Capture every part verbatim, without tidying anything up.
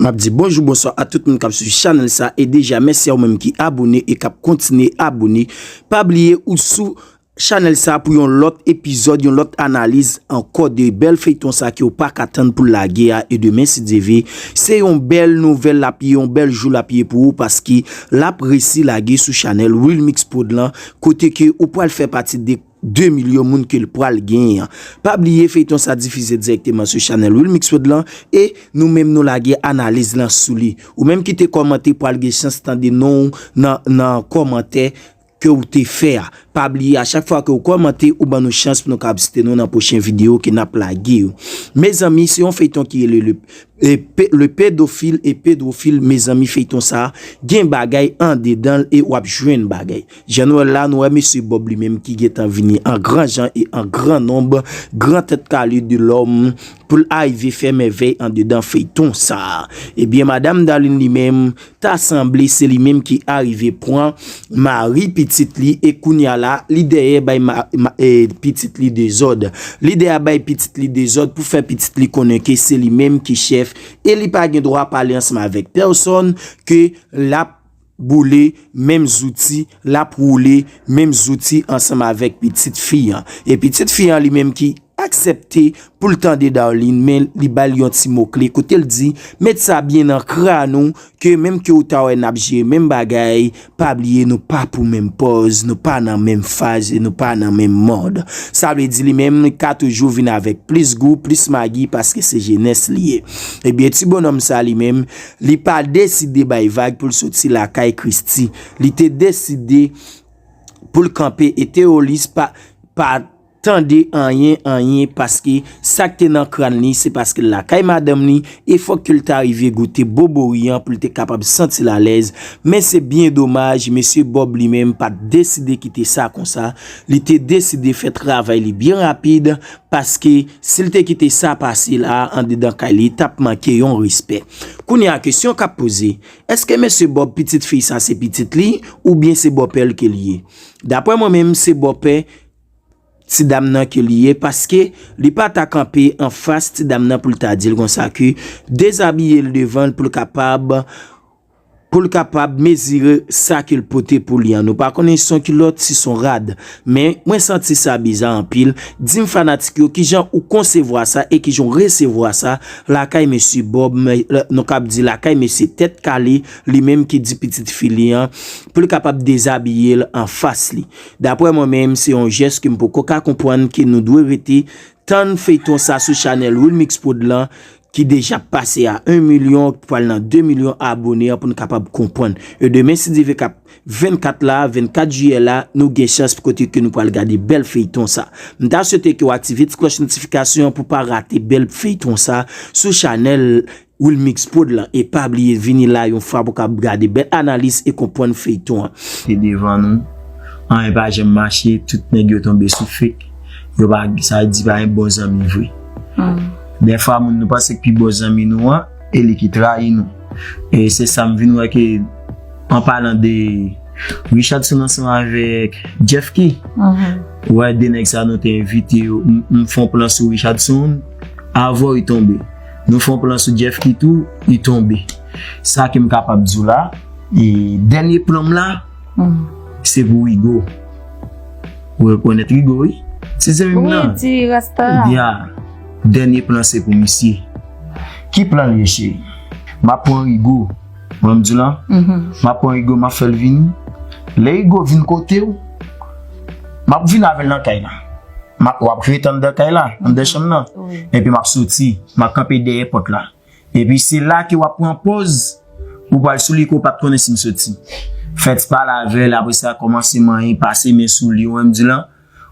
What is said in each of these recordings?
M ap di bonjou, bonswa a tout moun k ap swiv chanèl sa, e deja mèsi a ou menm ki abone e k ap kontinye abone. Pa bliye ou sou chanèl sa pou yon lòt epizòd, yon lòt analiz ankò de bèl feyton sa ke w pa ka tann pou l lage a. E demen, si Dye vle, se yon bèl nouvèl l ap ye, yon bèl jou l ap ye pou ou, paske l ap resi lage sou chanèl Wilmix Prod lan, kote ke ou pral fè pati de de milyon moun ke l pral genyen an. Pa bliye, feyton sa difize dirèkteman sou chanèl Wilmix Prod lan, e nou menm nou lage analiz lan sou li. Ou menm ki te kòmante pral gen chans tande non w nan, nan kòmantè ke w te fè a. Pa bliye, a chak fwa ke w kòmante, ou ban nou chans pou nou kapab site nou nan pwochen videyo ke n ap lage yo. Mezanmi, se yon feyton ki rele le, e, pe, le pedofil e pedofil, mezanmi, feyton sa gen bagay andedan l e w ap jwenn bagay. Jan nou wè l la, nou wè mesye Bob li menm ki gentan vini an gran jan e an gran nonb, gran tèt kale de lòm, pou l arive fè mèvèy andedan feyton sa a. Ebyen, madanm Darline li menm, ta sanble se li menm ki arive pran mari pitit li, e kounye a la, li dèyè bay ma, ma, e, pitit li dezòd. Li dèyè bay pitit li dezòd pou fè pitit li konnen ke se li menm ki chèf, e li pa gen dwa pale ansanm avèk pèsonn, ke l ap boule menm zouti, l ap woule menm zouti ansanm avèk pitit fi an. E pitit fi an li menm ki aksepte pou l tande Darline, men li ba l yon ti mo kle kote l di, met sa byen nan kràn ou, ke menm ke w ta wè n ap jere menm bagay, pa bliye nou pa pou menm pòz, nou pa nan menm faz e nou pa nan menm mond. Sa vle di li menm li ka toujou vin avèk plis gou, plis magi, paske se jenès li ye. Ebyen, ti bonòm sa li menm, li pa deside bay vag pou l soti lakay Christie. Li te deside pou l kanpe e Teolis pa, pa tande anyen, anyen, paske sa k te nan kràn li, se paske l lakay madanm li, e fòk ke l ta rive goute bobori an pou l te kapab santi l alèz. Men se byen domaj, mesye Bob li menm pa t deside kite sa konsa. Li te deside fè travay li byen rapid, paske si l te kite sa pase la, andedan kay li, t ap manke yon respè. Kounye a, kesyon k ap poze, èske mesye Bob pitit fi sa se pitit li, oubyen se bòpè l ke li ye? Daprè mwen menm, se bòpè ti dam nan ke li ye, paske li pa ta kanpe anfas ti dam nan pou l ta di l konsa ke dezabiye l devan l pou l kapab, pou l kapab mezire sa ke l pote pou li an. Nou pa konnen si s on kilòt, si s on rad. Men, mwen santi sa biza anpil. Di m fanatik yo, kijan ou konsevwa sa e kijan w resevwa sa lakay mesye Bob, men, nou kab di lakay mesye Tèt Kale, li menm ki di pitit fi li an, pou l kapab dezabiye l anfas li. Daprè mwen menm, se yon jès ke m poko ka konprann ke nou dwe rete tann feyton sa sou chanèl Wilmix Prod lan, ki deja pase a en milyon, pral nan de milyon abone an pou n kapab konprann. E demen, si Dye vle, k ap vennkat la, vennkat jiyè la, nou gen chans pou kote ke nou pral gade bèl feyton sa. M ta swete ke w aktive ti klòch notifikasyon an pou pa rate bèl feyton sa sou chanèl Wilmix Prod lan. E pa bliye vini la yon fwa pou w kab gade bèl analiz e konprann feyton an. Te devan nou, anyen pa janm mache, tout nèg yo tonbe sou fake. Yo pa, sa di pa gen bon zanmi vre. Dèfwa moun nou panse k pi bon zanmi nou an, e li ki trayi nou. E se sa m vin wè ke, an palan de Richardson ansanm avèk Jeff Key, ou wè de nèg sa nou te envite yo, m, m fè yon plan sou Richardson, avè w li tonbe. Nou fè yon plan sou Jeff Key tou, li tonbe. Sa ke m kapab di w la, e dènye plan m la, se pou Rigo. Ou rekonèt Rigo, wi? Se zanmi m nan. Wi, ti rasta. Ya. Dènye plan se pou misye. Ki plan l ye, cheri? M ap pran Rigo. Mwen m di w la. M ap pran Rigo, m ap fè l vini. Lè Rigo vin kote w, m ap vin avè l nan kay la. M ap, w ap ret anndan kay la, anndan chanm nan. Epi m ap soti, m ap kanpe dèyè pòt la. Epi se la ke w ap pran pòz, ou pral sou li ke w pa t konnen si m soti. Fè ti pale avè l, apre sa kòmanse manyen, pase men sou li, ou wè m di lan,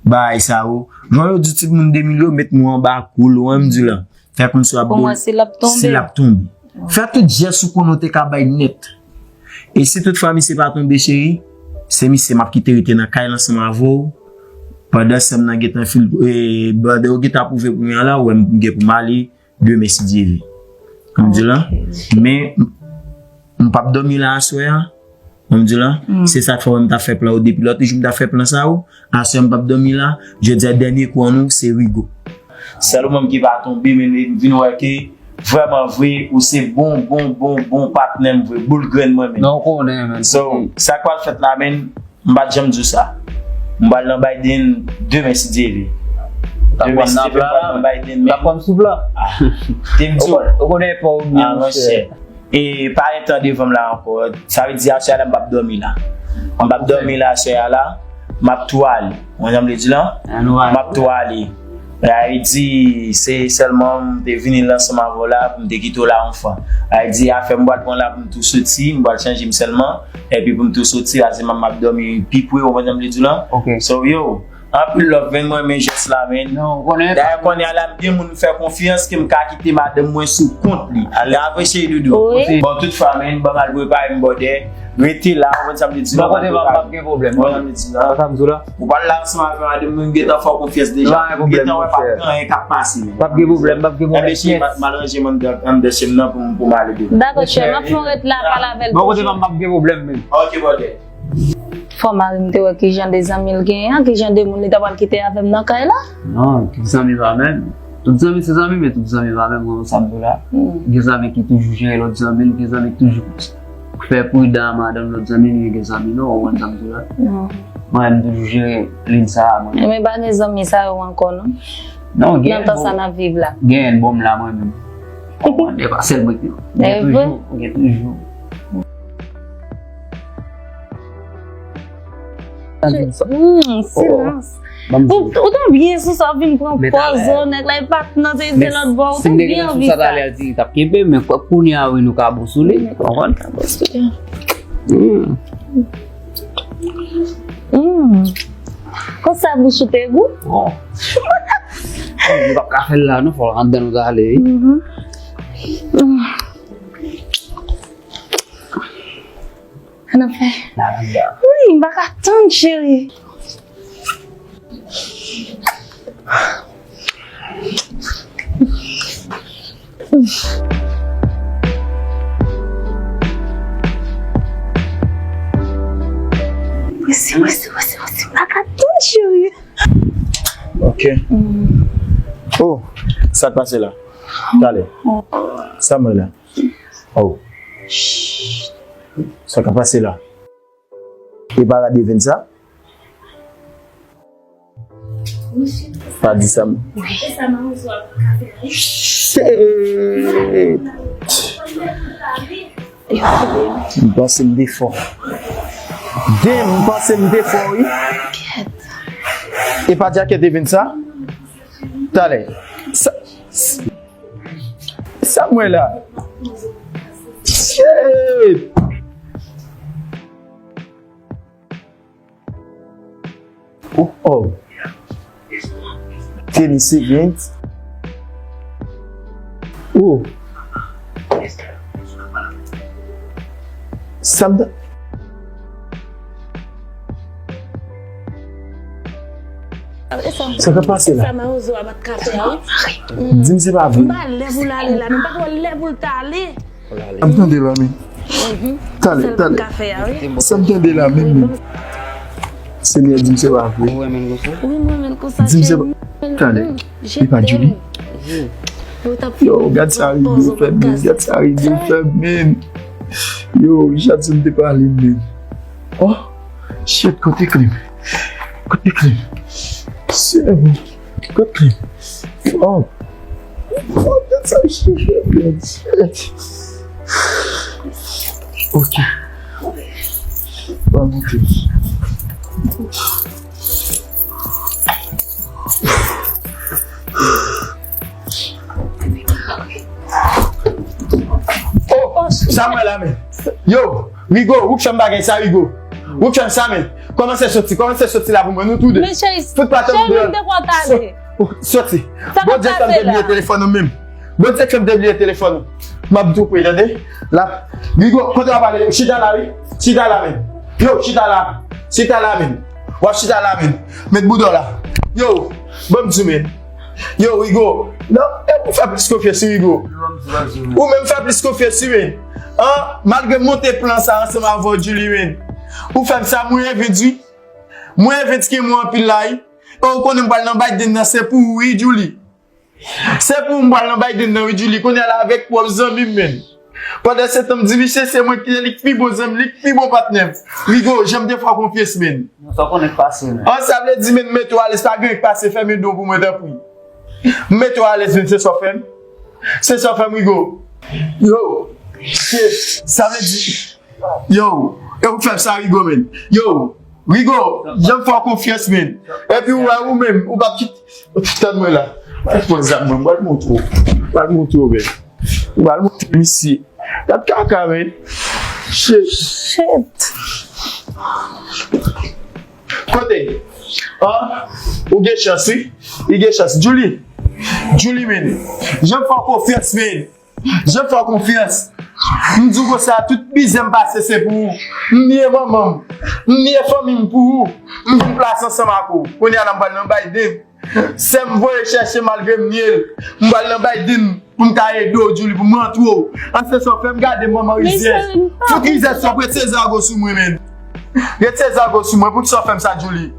bagay sa yo. Jan yo di tout moun de milyon, met mwen anba kou l, ou wè m di lan. Fè kòmsi w ap bo l, si l ap tonbe. Fè tout jès ou konnen w te ka bay nèt. E si tout fwa misye pa tonbe, cheri, se misye m ap kite rete nan kay la ansanm avè w. Pandan sè m nan gentan fil, e, pandan yo gentan pwouve pou mwen la, ou wè m gen pou m ale. Demen si Dye vle. Ou wè m di lan. Men, m, m p ap dòmi la aswè a. Ou wè m di lan. Se sa k fè w wè m t ap fè plan yo depi lòt jou m t ap fè plan sa yo. Aswè a m p ap dòmi la. Jodi a dènye kou an nou, se Rigo. Sèl ou menm ki pa tonbe, men m vin wè ke Vrèman vre, ou se bon, bon, bon, bon patnè m vre, boul grenn mwen menm. Non, ou konnen, menm. So, sa k pral fèt la, menm, m pa t janm di w sa. M pral nan Biden demen, si Dye vle. Demen, si Dye vle, m pral nan Biden, menm. Ou ap pran m sou plan. Ah, te m di w. Ou konnen pa ou byen, monchè. E pa gen tan devan m la ankò. Sa vle di, aswè a la, m p ap dòmi la. M p ap dòmi la, aswè a la. M ap tou ale. Ou konprann sa m vle di la? M ap tou ale. Sa vle di, se sèlman m te vini la ansanm avè w la, pou m te kite w la yon fwa. Sa vle di, afè m pral pran la pou m tou soti, m pral chanje m sèlman. Epi pou m tou soti, la, se m ap dòmi pi pre, ou konprann sa m vle di la? So, yo, anpil love, men mwen renmen jès la, men. Dayè, kounye a la, m gen moun m fè konfyans ke m ka kite madanm mwen sou kont li. L ap apresye doudou. Bon, tout fwa, men, ban m al prepare m bòdè. Rete la, ou konn sa m vle di la. Bò kote pa m, p ap gen pwoblèm. Ou konn sa m vle di la. Ou pral la ansanm avè madanm mwen, m gentan fè w konfyans deja. M gentan wè p ap gen anyen k ap pase, men. P ap gen pwoblèm, p ap gen pwoblèm. Ebyen, cheri, m al ranje m anndan, anndan chanm nan pou m, pou m ale devan. Dakò, chè, m ap fè yon ret la, pale avè l. Bò kote pa m, p ap gen pwoblèm, men. Ok, bòdè. Fò mari m te wè kijan de zanmi l genyen an, kijan de moun li ta pral kite avè m nan kay la. Non, tout zanmi pa menm. Tout zanmi se zanmi, men tout zanmi pa menm, ou konn sa m di w la. Gen zanmi ki toujou jere lòt zanmi l, gen zanmi ki toujou fè pridan a madanm lòt zanmi l, men gen zanmi non, ou konn sa m di w la. Mwen menm, m toujou jere liy sa a, mwen. Men pa gen zanmi sa yo ankò, non. Non, gen. Nan tan sa n ap viv la. Gen bon m la, mwen menm. Ou konn, e pa sèl mwen ki. Gen toujou, gen toujou. Hmm, silans. Ou, ou te byen sou sa, w vin pran pòz, nèg la, e pa t nan, se, se lòt bò, ou te byen anvi sa. Talè a di, li t ap kenbe, men kounye a, wi, nou ka bon sou li, ou konprann? Ka bon sou li. Hmm. Hmm. Konsa bouch ou te gou? Bon. Nou p ap ka fè l la, non, fò l anndan nou ta ale, wi. Ann ap fè. Wi, m pa ka tann, cheri. Prese, prese, prese, prese, m pa ka tann, cheri. Ok. Oh, sa k pase la? Talè. Sa m wè la? Oh. Sa k ap pase la? E pa rad Evens sa? Pa di sa m. Shit! M panse m te fò. Damn, m panse m te fò, wi. E pa djakèt Evens sa? Talè. Sa, sa m wè la? Shit! Oh, oh. Kenny Sigint. Oh. Sa m ta- Sa k ap pase la? Sa mawozo a pa t ka fè a, wi. Di m se pa vre. M pa lè pou l ale la, men m pa t wè lè pou l t ale. Sa m tande la, men. Talè, talè. Sa m tande la, men, men. Senyè, di m se pa vre. Wi, mwen menm konsa. Di m se pa. Talè. E pa Julie? Yo, gad sa Rigo fè, men. Gad sa Rigo fè, men. Yo, Richardson te pale, men. Oh, shit, kote Klim? Kote Klim? Sèvo. Kote Klim? Oh. Oh, gad sa Richardson fè, men. Shit. Ok. Ba monte. Oh, sa mwen la, men. Yo, Rigo, ou k fè m bagay sa, Rigo. Ou k fè m sa, men. Kòmanse soti, kòmanse soti la pou mwen, nou tou de. Men cheri, fout pa tann cheri, deyò. Soti. Bondye fè m te bliye telefòn ou menm. Bondye fè m te bliye telefòn ou. M ap tou pre, tande? La, Rigo, kote w ap ale? Chita la, wi. Chita la, men. Yo, chita la. Chita la, men. W ap chita la, men. Met bouda w la. Yo, ban m di w, men. Yo, Rigo. Non, e ou fè plis konfyans, wi, Rigo. Ou menm fè plis konfyans, wi, men. An, malgre m monte plan sa ansanm avè w, Julie, men. Ou fè m sa, mwen envens, wi. Mwen envens ke mwen anpil la, wi. E ou konnen m pral nan Biden nan, se pou ou, wi, Julie. Se pou m pral nan Biden nan, wi, Julie, kounye a la avèk pwòp zanmi m, menn. Pandan se tan, m di misye se mwen ki li k pi bon zanmi, li k pi bon patnè m. Rigo, jan m te fè w konfyans, menn. Non, sa w konnen k pase, menn. An, sa vle di, menn, mete w alèz, pa gen k pase, fèmen do pou mwen, tanpri. M mete w alèz, menn, se sa w fè m. Se sa w fè m, Rigo. Yo, se, sa vle di, yo, e ou k fè m sa, Rigo, menn. Yo, Rigo, jan m fè w konfyans, menn. Epi ou wè ou menm, ou p ap kite. Tann mwen la. Pran zam mwen, m pral montre w. M pral montre w, menn. M pral montre misye. Gad kaka, menn. Shit. Shit. Kote? Ah, ou gen chans, wi. Ou gen chans. Julie. Julie, menn. Jan m fè w konfyans, menn. Jan m fè w konfyans. M di w konsa, tout mizè m pase se pou ou. M nye manman m. M nye fanmi m pou ou. M vin plase ansanm ak ou. Kounye a la m pral nan Biden. Sè m voye chèche malgre m nye l. M pral nan Biden pou m ka ede w, Julie, pou m rantre w. An se sa w fè m gade manman rizèz. Fout rizèz sa w ret se zago sou mwen, menn. Ret se zago sou mwen. Poukisa w fè m sa, Julie?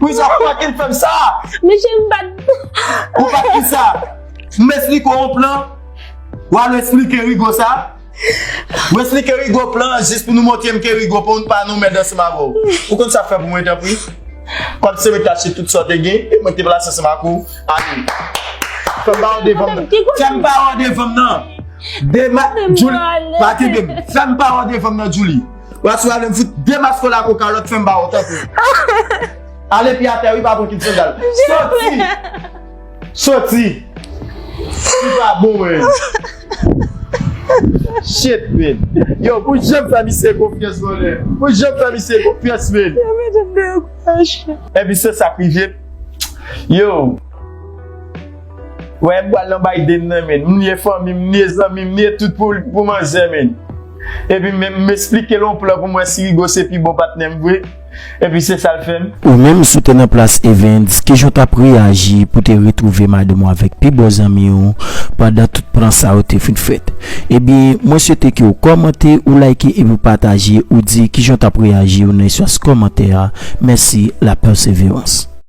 Poukisa w fè m sa? Mesye, m pa t Ou pa t ki sa? M esplike w yon plan. W al esplike Rigo sa. W esplike Rigo plan an jis pou nou montre m ke Rigo pa yon pa nou mèd ansanm avè w. Ou konn sa fè pou mwen, tanpri? Kòm se mwen k te achte tout sa w te gen, e mwen k te plase ansanm ak ou. Ale. Fè m pa wè w devan m nan. Fè m pa wè w devan m nan. Dema, Julie, pa kenbe m. Fè m pa wè w devan m nan, Julie. W ap sou ale m fout demaske w la koka lòt fè m ba w tanpri. Ale pye atè wi, pa pran kit sandal. Soti! Soti! Li pa bon, menn. Shit, menn. Yo, pou jan m fè misye konfyans, vòlè. Pou jan m fè misye konfyans, menn. Yo, mete m dekouraje. Epi se sa k rive. Yo. Wè, m pral nan Biden nan, menn. M nye fanmi, m nye zanmi, m nye tout pou, pou manzè, menn. Epi menm m esplike l yon plan pou m wè si Rigo se pi bon patnè m vre. Epi se sa l fè m. Ou menm, si w te nan plas Evens, kijan w t ap reyaji pou te retwouve madanm ou avèk pi bon zanmi w pandan tout plan sa yo te fin fèt? Ebyen, mwen swete ke w kòmante, ou like epi w pataje, ou di kijan w t ap reyaji yo nan espas kòmantè a. Mèsi, la pèseverans.